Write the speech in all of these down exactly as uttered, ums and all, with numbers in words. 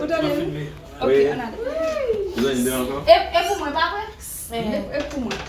Ou tande m? Ok, ann ale. E, e pou mwen, pa vre? E, e pou mwen.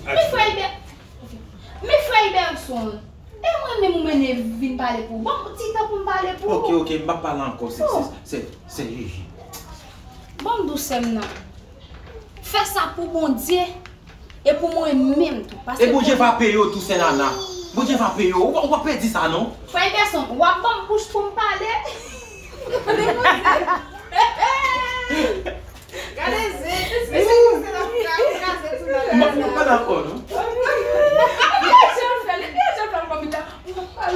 Men frè Iber-, men frè Iberson, e mwen menm ou mennen vin pale pou ou. Ban m ti tan pou m pale pou ou. Ok, ok, m p ap pale ankò, se, se, se, se Gigi. Ban m di w sè m nan. Fè sa pou Bondye e pou mwen menm tou. Paske e Bondye va peye w tou, sè Nana. Bondye va peye w. Ou, ou pa pèdi sa, non. Frè Iberson, w ap ban m bouch pou m pale. Gade zen, mesye, se la pou kraze tou nan la. M pa dakò, non. Ann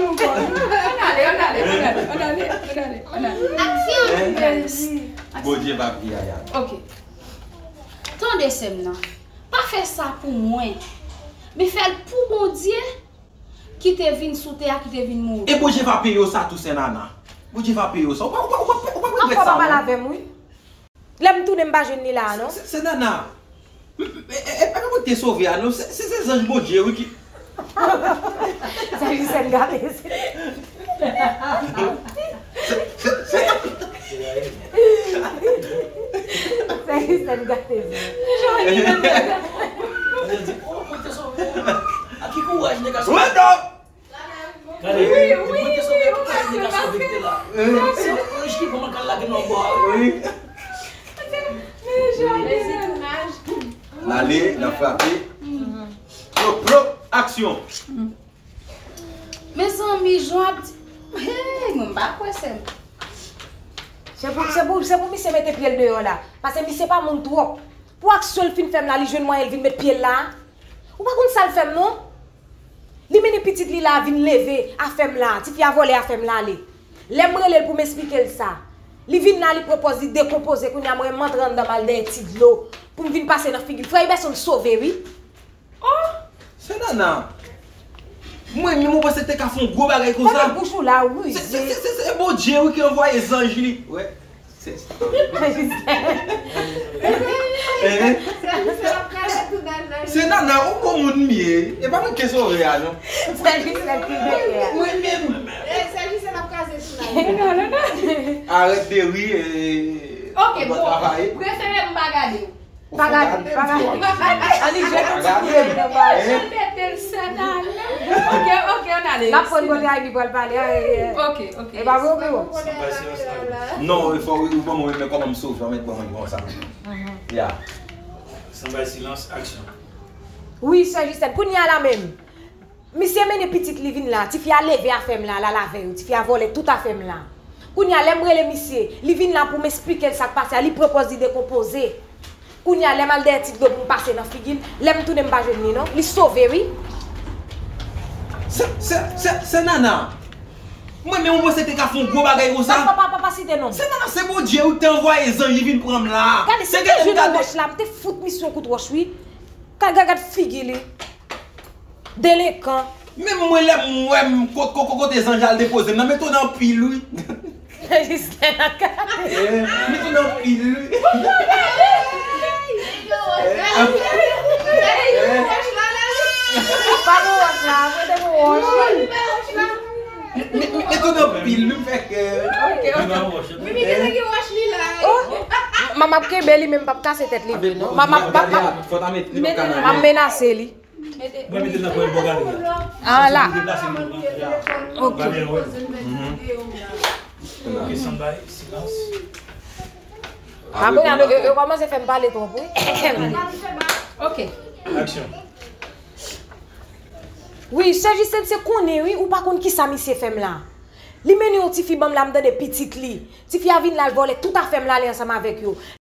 ale, ann ale, ann ale, ann ale, ann ale, ann ale. Aksyon! Bondye va peye Yaya. Ok. Tande sè m nan. Pa fè sa pou mwen. Men fè l pou Bondye ki te vin sou tè a, ki te vin mouri. E Bondye va peye w sa tou, sè Nana. Bondye va peye w sa. Ou pa, ou pa, ou pa, ou pa regrèt sa, non. Ankò pa pale avè m, wi. Lè m tounen, m pa jwenn li la a, non. Sè, sè Nana. M, m, e, e, e, e pa mwen ki te sove a, non. Se, se, se zanj Bondye, wi, ki. Sè Jisèn gate. Se, se, se. Sè Jisèn gate. Yo di, oh, mwen te sove. A ki kouraj nèg la sove? Gade, wi, wi, mwen te sove, wi, wi, wi, wi. Se yon anj ki pran m al lage nan bò a, wi. N ale, n ap frape. Plop, plop, aksyon. Mezanmi, Joab, hey, mwen pa kwè sè m. Se pou, se pou, se pou misye mete pye l deyò la. Paske misye pa moun twòp. Pou aksyon l fin fè m la, li jwenn mwayen l vin met pye l la. Ou pa konn sa l fè m, non? Li mennen pitit li la vin leve afè m la, tifi a vòlè afè m la ale. Lè m rele l pou m esplike l sa, li vin la, li pran pòz li dekonpoze, kounye a mwen m antre anndan m al dèyè ti dlo pou m vin pase nan figi l. Frè Iberson sove, wi. Oh! Sè Nana, mwen menm ou panse te ka fè yon gwo bagay konsa? Fèmen bouch ou la, wi. Se, se, se, se, se Bondye, wi, ki anvwaye zanj li. Wè. Se, se, se Nana, ou bon moun m ye. E pa mwen ki sove a, non. Sè Jisèn ki dèyè a. Mwen menm. Arèt de ri, e, ok, bon, travay. Prefere m pa gade w. Pa gade, pa gade. Ann jwe tout ti pye nan bal. Jan mete l sèt ane. Ok, ok, ann ale. N ap pran kote Aymi pral pale a. Ok, ok. E pa vre, ok, bon. Non, e fò ou ban mwen, men kòman m sove, mèt ban mwen konsa. Ya. San bay silans, aksyon. Wi, sè Jisèn, kounye a la menm. Misye mennen pitit li vin la, tifi a leve afè m la, l al avè yo, tifi a vòlè tout afè m la. Kounye a, lè m rele misye, li vin la pou m esplike l sa k pase a, li pran pòz li dekonpoze. Kounye a, lè m al dèyè ti dlo pou m pase nan figi l, lè m tounen m pa jwenn li non, li sove wi. Sè, sè, sè, sè Nana, mwen menm ou panse te ka fè yon gwo bagay konsa? Pa, pa, pa, pa site non m. Sè Nana, se Bondye wi ki te anvwaye zanj li vin pran m la. Gade, si m te jwenn yon wòch la, m te fout misye yon kout wòch wi. Gad, gad, gad figi li. Delenkan. Menm mwen lè m wè m ko-, ko-, ko-, kote zanj al depoze m nan, m etone anpil wi. Jislèn ap gade. Eh, m etone anpil wi. Pa gen wòch la, mete pou wòch. M, m, m etone anpil wi, m fè kè. Ok, ok. Mimi genlè gen wòch li la. Oh. Manman ap kenbe li, men m p ap kase tèt li vre non. Manman ap, ap, ap, m ap menase li. Mwen mete l nan kwen bò galeri a. Ah, la. Deplase l nan kwen. Ok. Ok, Samba, silans. Apre, yo, yo kòmanse fè m pale twòp, wi. Ok. Aksyon. Wi, sè Jistèn, se konnen wi, ou pa konn kisa misye fè m la. Li mennen yon tifi ban m la, m tande pitit li. Tifi a vin la, l vòlè tout afè m la, li ansanm avèk yo.